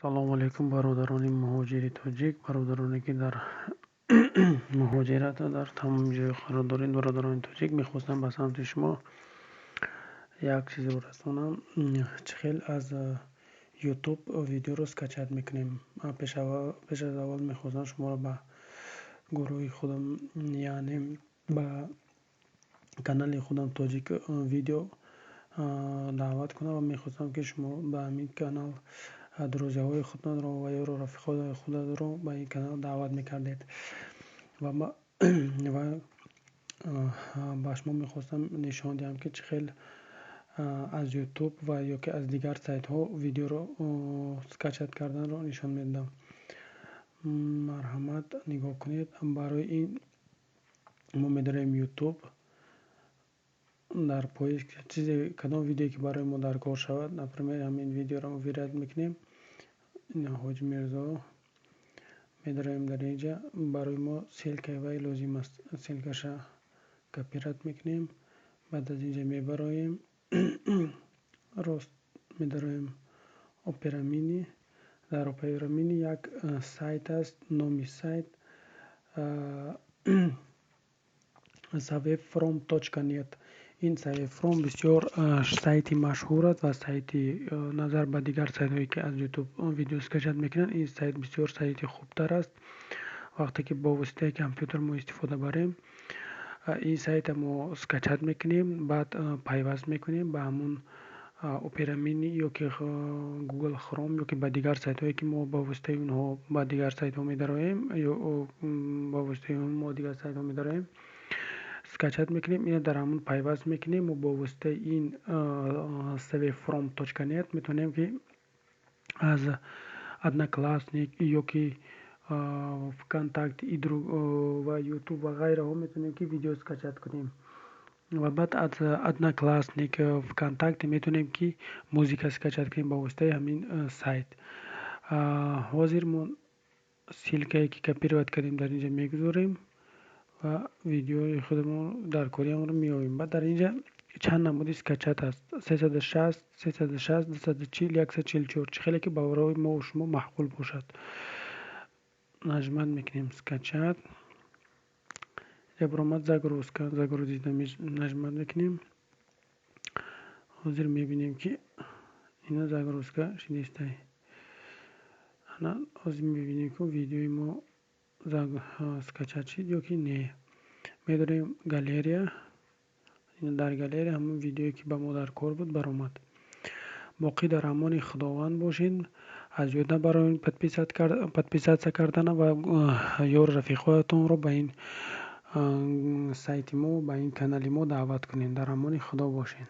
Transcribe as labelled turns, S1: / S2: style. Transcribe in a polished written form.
S1: Салому алайкум, бародарони муҳоҷири тоҷик, бародароне, ки дар муҳоҷират дар тамоми ҷой қарор доред. Бародарони тоҷик, мехостам ба самти шумо як чизро расонам: чӣ хел аз Ютуб видеоро скачать мекунем. Пеш аз аввал мехостам шуморо ба гурӯҳи худам, яъне ба канали худам «Тоҷик видео» даъват кунам ва мехостам, ки шумо ба ҳамин канал друзьяҳои худатонро ва ёру рафиқҳои худатонро ба ин канал даъват мекардед. Ва ба шумо мехостам нишон диҳам, ки чӣ хел аз Ютуб ва ё ки аз дигар сайтҳо видеоро скачать карданро нишон медиҳам. Марҳамат, нигоҳ кунед. Барои ин мо медорем Ютуб, дар поиск чизе, кадом видеое, ки барои мо дар кор шавад, например, ҳамин видеоро выбрать мекунем, Ҳоҷи Мирзо. Медароем дар инҷа, барои мо ссылкаи вай лозим аст, ссылкаша копировать мекунем. Баъд аз инҷа мебароем, рост медароем Опера Мини. Дар Опера Мини як сайт аст, номи сайт savefrom.net. Ин Savefrom бисёр сайти машҳур аст ва сайти назар ба дигар сайтҳое, ки аз Ютуб видео скачать мекунанд, ин сайт бисёр сайти хубтар аст. Вақте ки бо воситаи компютер мо истифода барем, ин сайта мо скачать мекунем, баъд пайваст мекунем ба ҳамун Опера Мини ё ки Google Chrome, ё ки ба дигар сайтҳое, ки мо ба воситаи онҳо ба дигар сайтҳо медароем, ё ба воситаи он мо дигар сайтҳо медароем, скачать мекунем, ина дар ҳамун пайваст мекунем. Мо бо воситаи ин savefrom.net метавонем, ки аз Одноклассник ё ки ВКонтакте ва Ютуб ва ғайраҳо метавонем, ки видео скачать кунем. Ва баъд аз Одноклассник, ВКонтакте метавонем, ки музыка скачать кунем ба воситаи ҳамин сайт. Ҳозир мо ссылкае, ки копировать кардем, дар инҷа мегузорем ва видеои худамон дар кориамонро меёбем. Баъд дар инҷа чанд намуди скачать аст: 360, 360, 240, 144, чӣ хеле ки барои мову шумо маъқул бошад. Нажимать мекунем «скачать», инҷа баромад «загрузка», «загрузить» нажимать мекунем. Ҳозир мебинем, ки ина загрузка шидистай. Ана ҳозир мебинем, ки видеои мо скачать шид ё ки не. Медорем галерея, дар галерея ҳамон видеое, ки ба мо дар кор буд, баромад. Боқӣ дар амони Худованд бошед. Аз ёд набароед подписаться кардана ва ёру рафиқҳоятонро ба ин сайти мо, ба ин канали мо даъват кунед. Дар амони Худо бошед.